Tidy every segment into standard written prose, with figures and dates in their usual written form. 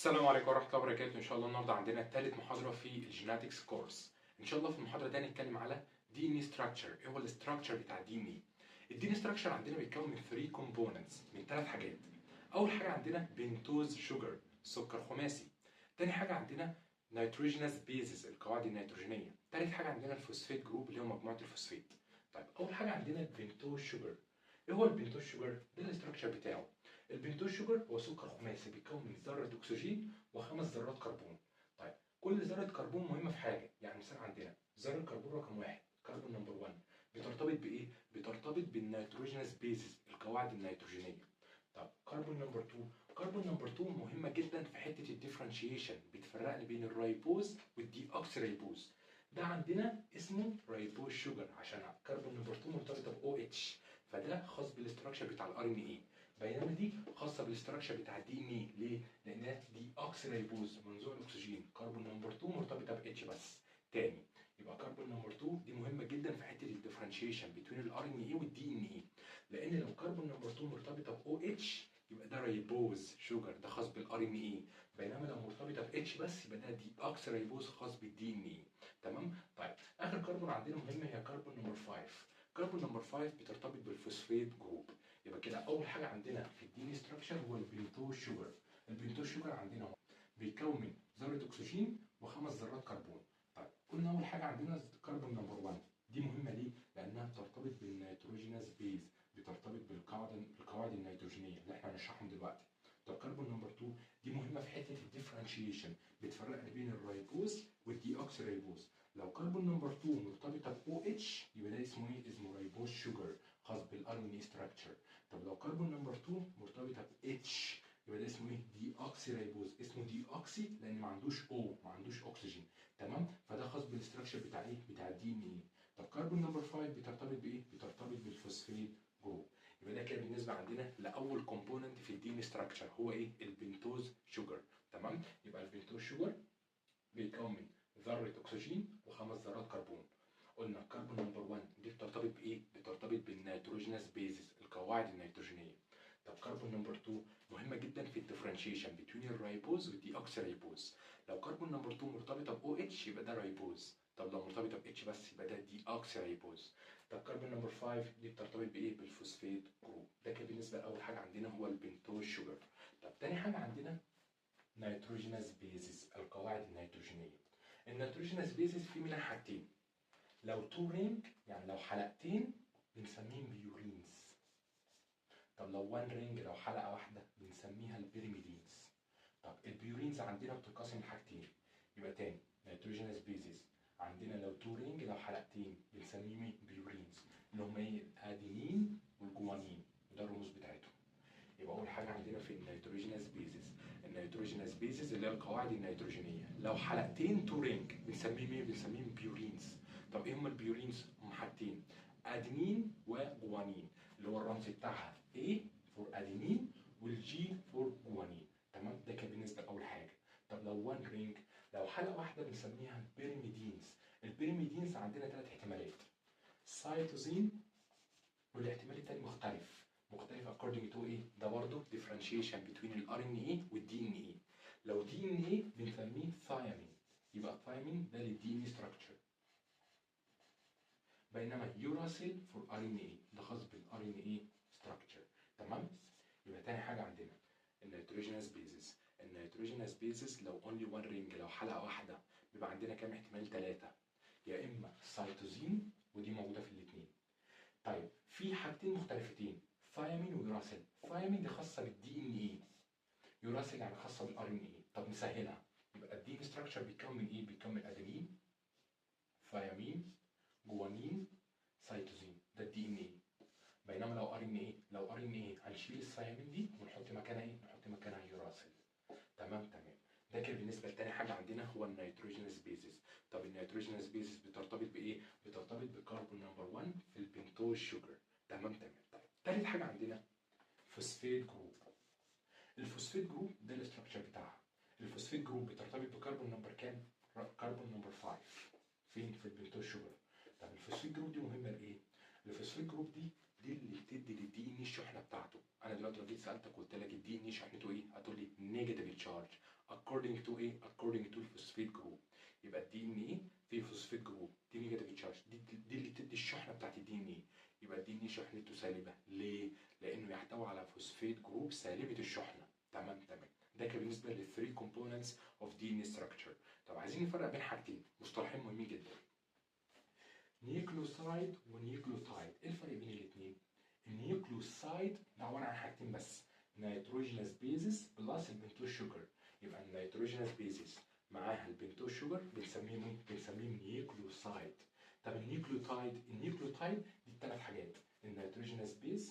السلام عليكم ورحمة الله وبركاته. إن شاء الله النهاردة عندنا تالت محاضرة في ال genetics course. إن شاء الله في المحاضرة دي هنتكلم على DNA structure. إيه هو ال structure بتاع ال DNA؟ ال DNA structure عندنا بيتكون من 3 components، من ثلاث حاجات. أول حاجة عندنا pentose sugar، سكر خماسي. تاني حاجة عندنا nitrogenous bases، القواعد النيتروجينية. تالت حاجة عندنا ال phosphate group اللي هو مجموعة الفوسفات. طيب، أول حاجة عندنا ال pentose sugar. ايه هو ال pentose sugar؟ ده ال structure بتاعه. ال pentose sugar هو سكر خماسي بيتكون من ذرة أكسجين وخمس ذرات كربون. طيب، كل ذرة كربون مهمة في حاجة، يعني مثلا عندنا ذرة كربون رقم واحد، carbon number 1، بترتبط بإيه؟ بترتبط بال nitrogenous bases، القواعد النيتروجينية. طب carbon number 2، carbon number 2 مهمة جدا في حتة ال differentiation، بتفرق لي بين ال ribose وال deoxyribose. ده عندنا اسمه ribose sugar عشان carbon number 2 مرتبطة ب OH، فده خاص بال structure بتاع ال RNA، بينما دي خاصة بال structure بتاع ال DNA. ليه؟ لانها deoxyribose، منزوع الاكسجين، carbon number 2 مرتبطة ب H بس. تاني، يبقى carbon number 2 دي مهمة جدا في حتة ال differentiation بين ال RNA وال DNA، لان لو carbon number 2 مرتبطة ب OH يبقى ده ribose sugar، ده خاص بال RNA، بينما لو مرتبطة ب H بس يبقى ده deoxyribose خاص بال DNA. تمام؟ طيب، اخر كربون عندنا مهمة هي carbon number 5. carbon number 5 بترتبط بال phosphate group. يبقى كده اول حاجة عندنا في ال DNA structure هو ال pentose sugar. ال pentose sugar عندنا هو بيتكون من ذره اكسجين وخمس ذرات كربون. طيب، قلنا اول حاجة عندنا carbon number 1، دي مهمة ليه؟ لانها بترتبط بال nitrogenous base، بترتبط بالقواعد النيتروجينيه اللي احنا هنشرحهم دلوقتي. طب carbon number 2 دي مهمة في حتة ال differentiation، بتفرق بين ال ribose وال deoxyribose. لو carbon number 2 مرتبطة ب OH يبقى ده اسمه ايه؟ اسمه ribose sugar، خاص بال RNA structure. طب لو carbon number 2 مرتبطة ب H يبقى ده اسمه ايه؟ deoxyribose. اسمه deoxy لان ما عندوش O، ما عندوش اكسجين، تمام؟ فده خاص بال structure بتاع ايه؟ بتاع ال DNA. طب carbon number 5 بترتبط بايه؟ بترتبط بال phosphate group. يبقى ده كده بالنسبة عندنا لاول component في ال DNA structure، هو ايه؟ ال pentose sugar، تمام؟ يبقى ال pentose sugar بيتكون من ذره اكسجين وخمس ذرات كربون. قلنا carbon number 1 دي بترتبط بايه؟ بترتبط بال nitrogenous bases، القواعد النيتروجينيه. طب carbon number 2 مهمة جدا في ال differentiation بين ال ribose وال deoxyribose. لو carbon number 2 مرتبطة ب OH يبقى ده ribose. طب لو مرتبطة ب H بس يبقى ده deoxyribose. طب carbon number 5 دي بترتبط بايه؟ بال phosphate group. ده كده بالنسبة لاول حاجة عندنا هو ال pentose sugar. طب تاني حاجة عندنا nitrogenous bases، القواعد النيتروجينيه. ال nitrogenous bases في منها حاجتين: لو two ring، يعني لو حلقتين، بنسميهم purines. طب لو 1 ring، لو حلقة واحده، بنسميها ال pyrimidines. طب ال purines عندنا بتنقسم لحاجتين. يبقى تاني، nitrogenous bases عندنا لو two ring، لو حلقتين، بنسميهم ايه؟ purines، اللي هم ايه؟ ال adenine وال guanine، وده الرموز بتاعتهم. يبقى اول حاجة عندنا في ال nitrogenous bases، ال nitrogenous bases اللي هي القواعد النيتروجينيه، لو حلقتين، two ring، بنسميهم ايه؟ بنسميهم purines. طب ايه هم ال purines؟ هم حاجتين: adenine و guanine، اللي هو الرمز بتاعها A for adenine وال G for guanine، تمام؟ ده كان بالنسبة لاول حاجه. طب لو 1 ring، لو حلقة واحده، بنسميها pyrimidines. ال pyrimidines عندنا ثلاث احتمالات: سايتوزين، والاحتمال الثاني مختلف، مختلف according to ايه؟ ده برضه differentiation between ال RNA وال DNA. لو DNA بنسميه ثايمين، يبقى الثايمين ده لل DNA structure، بينما uracil for RNA، ده خاص بال RNA structure، تمام؟ يبقى تاني حاجة عندنا ال nitrogenous bases. ال nitrogenous bases لو only one ring، لو حلقة واحده، بيبقى عندنا كام احتمال؟ ثلاثه: يا اما سيتوزين، ودي موجودة في الاثنين. طيب، في حاجتين مختلفتين: thymine و uracil. thymine دي خاصة بال DNA، uracil يعني خاصة بال RNA. طب نسهلها، يبقى ال DNA structure بيتكون من ايه؟ بيتكون من adenine، thymine، guanine، cytosine، ده ال DNA. بينما لو RNA، لو RNA هنشيل الثايمين دي ونحط مكانها ايه؟ نحط مكانها يوراسيل. تمام. ده كان بالنسبة لتاني حاجة عندنا هو ال nitrogenous bases. طب ال nitrogenous bases بترتبط بايه؟ بترتبط ب carbon number 1 في ال pentose sugar. تمام. طيب، تالت حاجة عندنا phosphate group. ال phosphate group ده ال structure بتاعها. ال phosphate group بترتبط ب carbon number كام؟ carbon number 5. فين؟ في ال pentose sugar. طب ال phosphate group دي مهمة لايه؟ ال phosphate group دي اللي بتدي لل DNA الشحنة بتاعته. انا دلوقتي لو جيت سالتك قلت لك ال DNA شحنته ايه؟ هتقول لي negative charge. according to ايه؟ according to ال phosphate group. يبقى ال DNA فيه phosphate group، دي negative charge، دي اللي بتدي الشحنة بتاعت ال DNA. يبقى ال DNA شحنته سالبه، ليه؟ لانه يحتوي على phosphate group سالبه الشحنة. تمام تمام. ده كان بالنسبة لل 3 components of DNA structure. طب عايزين نفرق بين حاجتين، مصطلحين مهمين جدا، nucleoside و nucleotide. ايه الفرق بين الاثنين؟ ال nucleoside ده عبارة عن حاجتين بس، nitrogenous bases plus ال pentose sugar. يبقى ال nitrogenous bases معاها ال pentose sugar بنسميه ايه؟ بنسميه nucleoside. طب ال nucleotide، ال nucleotide دي الثلاث حاجات، ال nitrogenous base،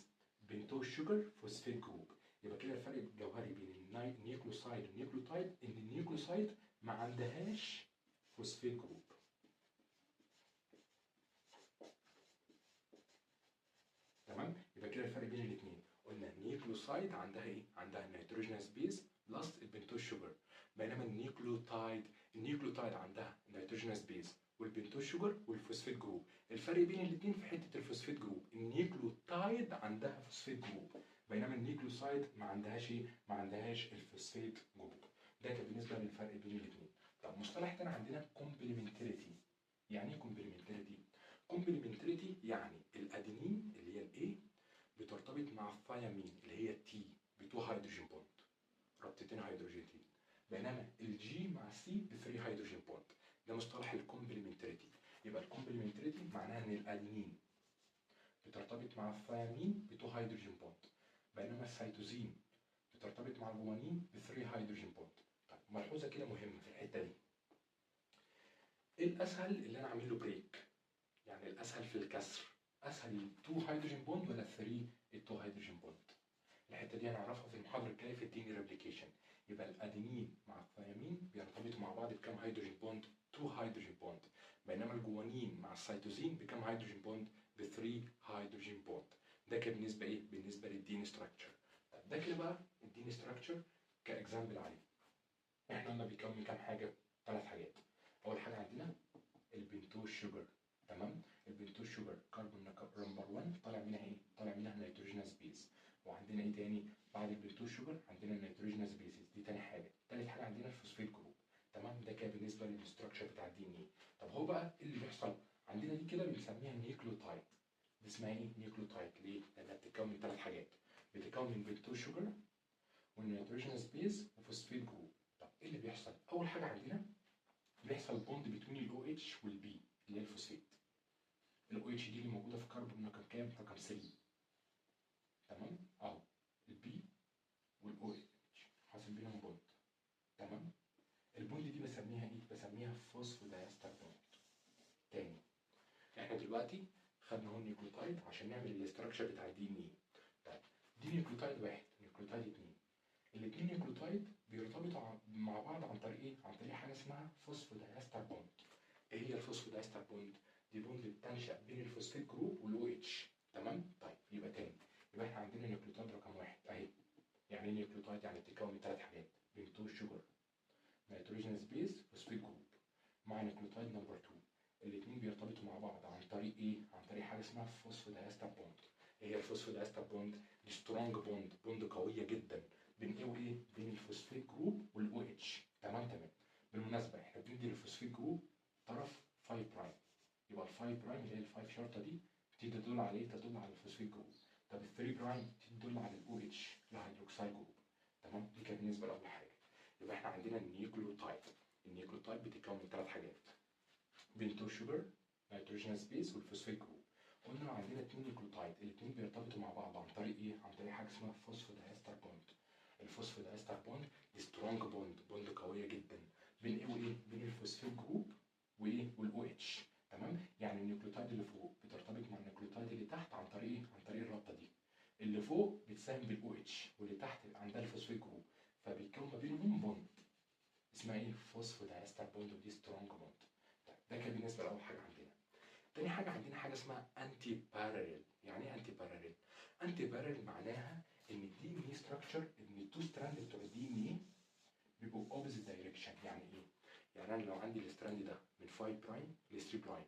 pentose sugar، phosphate group. يبقى كده الفرق الجوهري بين ال nucleoside وال nucleotide ان ال nucleoside ما عندهاش phosphate group. تمام؟ يبقى كده الفرق بين الاثنين، قلنا ال nucleoside عندها ايه؟ عندها ال nitrogenous base plus ال pentose sugar، بينما ال nucleotide، ال nucleotide عندها ال nitrogenous base وال pentose sugar وال phosphate group. الفرق بين الاثنين في حتة ال phosphate group، ال nucleotide عندها phosphate group، بينما ال nucleoside ما عندهاش ايه؟ ما عندهاش ال phosphate group. ده كان بالنسبة للفرق بين الاثنين. طب مصطلح تاني عندنا complementarity. يعني ايه complementarity؟ complementarity يعني الادينين اللي هي ال A بترتبط مع الثيامين اللي هي ال T ب 2 hydrogen bond، رابطتين هيدروجينتين، بينما ال G مع ال C ب 3 hydrogen bond. ده مصطلح ال complementarity. يبقى ال complementarity معناها ان الادينين بترتبط مع الثيامين ب 2 hydrogen bond، بينما السيتوزين بترتبط مع الجوانين ب 3 hydrogen bond. طيب ملحوظة كده مهمة في الحتة دي، ايه الاسهل اللي انا اعمل له break؟ يعني الاسهل في الكسر، اسهل 2 hydrogen bond ولا 3 2 hydrogen bond؟ الحتة دي هنعرفها في المحاضرة الجاية في ال DNA replication. يبقى الادينين مع الثيامين بيرتبطوا مع بعض بكام hydrogen bond؟ 2 hydrogen bond، بينما الجوانين مع السيتوزين بكام hydrogen bond؟ ب 3 hydrogen bond. ده كده بالنسبة ايه؟ بالنسبة لل DNA structure. طب ده كده بقى ال DNA structure ك example عليه. احنا قلنا بيكون من كام حاجة؟ ثلاث حاجات. اول حاجة عندنا ال pentose sugar. تمام؟ ال pentose sugar carbon number 1 طالع منها ايه؟ طالع منها nitrogenous base. وعندنا ايه تاني؟ بعد ال pentose sugar عندنا ال nitrogenous bases، دي تاني حاجة. تالت حاجة عندنا ال phosphate group. تمام؟ ده كده بالنسبة لل structure بتاع ال DNA. طب هو بقى ايه اللي بيحصل؟ عندنا دي كده بنسميها nucleotide. دي اسمها ايه؟ nucleotide. ليه؟ لانها بتتكون من ثلاث حاجات، بتتكون من pentose sugar وال nitrogenous base و phosphate group. طب ايه اللي بيحصل؟ اول حاجة عندنا بيحصل bond between ال OH وال P اللي هي ال phosphate. ال OH دي اللي موجودة في كربون رقم كام؟ رقم 3. تمام؟ اهو ال P وال OH حاصل بينهم bond. تمام؟ ال bond دي بسميها ايه؟ بسميها phosphodiester bond. تاني، احنا دلوقتي خدنا اهو ال nucleotide عشان نعمل ال structure بتاع ال DNA. طيب دي nucleotide واحد، nucleotide اتنين. الاتنين nucleotide بيرتبطوا مع بعض عن طريق ايه؟ عن طريق حاجة اسمها phosphodiester bond. ايه هي ال phosphodiester bond؟ دي bond بتنشأ بين ال phosphate group وال OH. تمام؟ طيب يبقى تاني، يبقى احنا عندنا nucleotide رقم واحد اهي. يعني ايه nucleotide؟ يعني بتتكون من ثلاث حاجات، pentose sugar، nitrogenous base، phosphate group، مع nucleotide number 2. الاثنين بيرتبطوا مع بعض عن طريق ايه؟ عن طريق حاجة اسمها phosphodiester bond. ايه هي ال phosphodiester bond؟ دي strong bond، bond قوية جدا بين ايه وايه؟ بين ال phosphate group وال OH. تمام تمام. بالمناسبة احنا بندي لل phosphate group طرف 5 prime، يبقى ال 5 prime اللي هي ال 5 شرطه دي تدل على ايه؟ تدل على ال phosphate group. طب ال 3 prime تدل على ال OH ال hydroxyl group. تمام؟ دي كانت بالنسبة لاول حاجة. يبقى احنا عندنا ال nucleotide. ال nucleotide بتتكون من ثلاث حاجات، pentose sugar، nitrogenous base، وال phosphate group. قلنا لو عندنا اثنين nucleotide الاثنين بيرتبطوا مع بعض عن طريق ايه؟ عن طريق حاجة اسمها phosphodiester bond. ال phosphodiester bond دي strong bond، bond قوية جدا بين ايه وايه؟ بين ال phosphate group وايه؟ وال OH. تمام؟ يعني ال nucleotide اللي فوق بترتبط مع ال nucleotide اللي تحت عن طريق ايه؟ عن طريق الرابطة دي. اللي فوق بتساهم بال OH واللي تحت عندها ال phosphate group، فبيتكون ما بينهم bond اسمها ايه؟ phosphodiester bond، ودي strong bond. طيب ده كان بالنسبة لاول حاجة عندنا. تاني حاجة عندنا حاجة اسمها antiparallel. يعني ايه antiparallel؟ antiparallel معناها ان ال DNA structure، ان ال two strand بتوع ال DNA بيبقوا opposite direction. يعني ايه؟ يعني انا لو عندي ال strand ده من 5 prime ل 3 prime،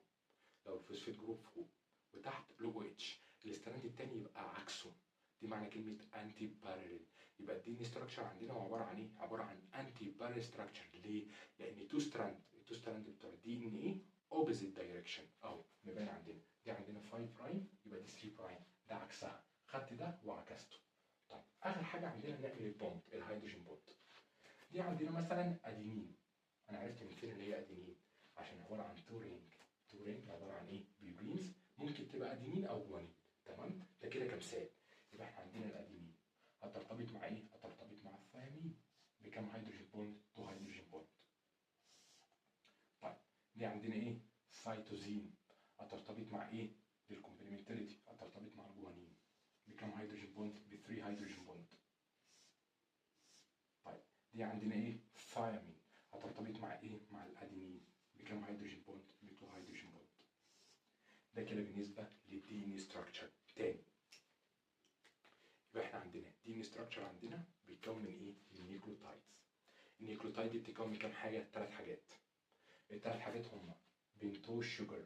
لو ال phosphate group فوق وتحت ال OH، ال strand التاني يبقى عكسه. دي معنى كلمة antiparallel. يبقى ال DNA structure عندنا هو عبارة عن ايه؟ عبارة عن anti-parallel structure. ليه؟ لان two strand، ال two strand بتوع ال DNA opposite direction اهو مبان عندنا. دي عندنا 5 prime، يبقى دي 3 prime، ده عكسها، خدت ده وعكسته. طيب اخر حاجة عندنا نعمل ال bond، ال hydrogen bond. دي عندنا مثلا ادينين، انا عرفت من فين اللي هي ادينين؟ عشان عبارة عن two ring، two ring عبارة عن ايه؟ purines، ممكن تبقى ادينين او جوانين، تمام؟ ده كده كمثال. يبقى احنا عندنا الادينين هترتبط مع ايه؟ هترتبط مع الثيامين بكام hydrogen bond؟ 2 hydrogen bond. طيب دي عندنا ايه؟ سيتوزين هترتبط مع ايه؟ لل complementarity هترتبط مع الجوانين بكام hydrogen bond؟ ب 3 hydrogen bond. طيب دي عندنا ايه؟ ثايامين هترتبط مع ايه؟ مع الادينين بكام hydrogen bond؟ ب 2 hydrogen bond. ده كده بالنسبة لل DNA structure. تاني يبقى احنا عندنا DNA structure عندنا بيتكون من ايه؟ من nucleotides. ال nucleotide دي بتتكون من كام حاجة؟ ثلاث حاجات. الثلاث حاجات هما pentose sugar،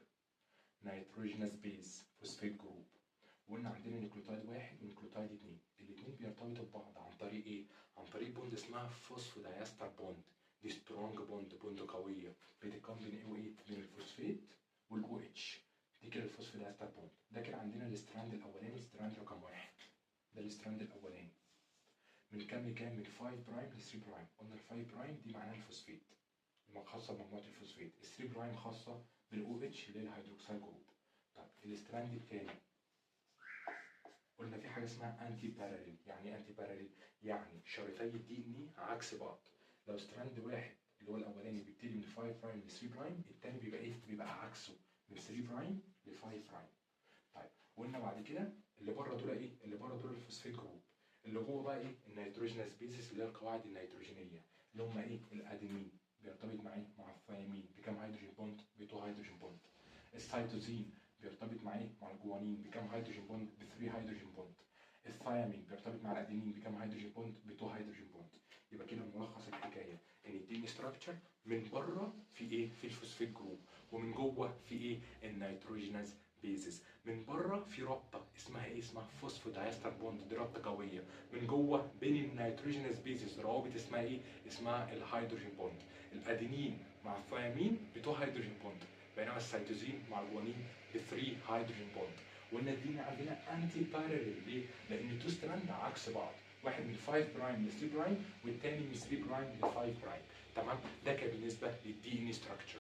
nitrogenous base، phosphate group. وقلنا عندنا nucleotide واحد و nucleotide اتنين، الاتنين بيرتبطوا ببعض عن طريق ايه؟ عن طريق bond اسمها phosphodiester bond. دي strong bond، bond قوية بتتكون بين ايه وايه؟ بين ال phosphate وال OH. دي كده ال phosphodiester bond. ده كده عندنا ال strand الاولاني، strand رقم واحد، ده ال strand الاولاني من كام لكام؟ من 5 prime ل 3 prime. قلنا ال 5 prime دي معناها الفوسفيت خاصة بمجموعه الفوسفيت، ال 3 prime خاصة بال OH اللي هي ال hydroxyl group. طيب ال strand الثاني قلنا في حاجة اسمها anti-parallel. يعني ايه anti-parallel؟ يعني شريطي ال DNA عكس بعض. لو strand واحد اللي هو الاولاني بيبتدي من 5 prime ل 3 prime، الثاني بيبقى ايه؟ بيبقى عكسه من 3 prime ل 5 prime. طيب وقلنا بعد كده اللي بره دول ايه؟ اللي بره دول ال phosphate group، اللي جوه بقى ايه؟ ال nitrogenous bases اللي هي القواعد النيتروجينيه اللي هم ايه؟ الادينين بيرتبط مع ايه؟ مع الثيامين بكام hydrogen bond؟ ب 2 hydrogen bond. ال cytosine بيرتبط مع ايه؟ مع الجوانين بكام hydrogen bond؟ ب 3 hydrogen bond. ال thymine بيرتبط مع الادينين بكام hydrogen bond؟ ب 2 hydrogen bond. يبقى كده ملخص الحكاية ان ال DNA structure من بره في ايه؟ في ال phosphate group، ومن جوه في ايه؟ ال nitrogenous bases. من بره في رابطه اسمها ايه؟ اسمها phosphodiester bond، دي رابطه قوية. من جوه بين ال nitrogenous bases روابط اسمها ايه؟ اسمها ال hydrogen bond. الادينين مع الثيامين ب 2 hydrogen bond، بينما السيتوزين مع الجوانين ب 3 hydrogen bond. وقلنا ال DNA عندنا anti-parallel ليه؟ لان two strand عكس بعض، واحد من 5 prime ل 3 prime والتاني من 3 prime ل 5 prime. تمام؟ ده كان بالنسبة لل DNA structure.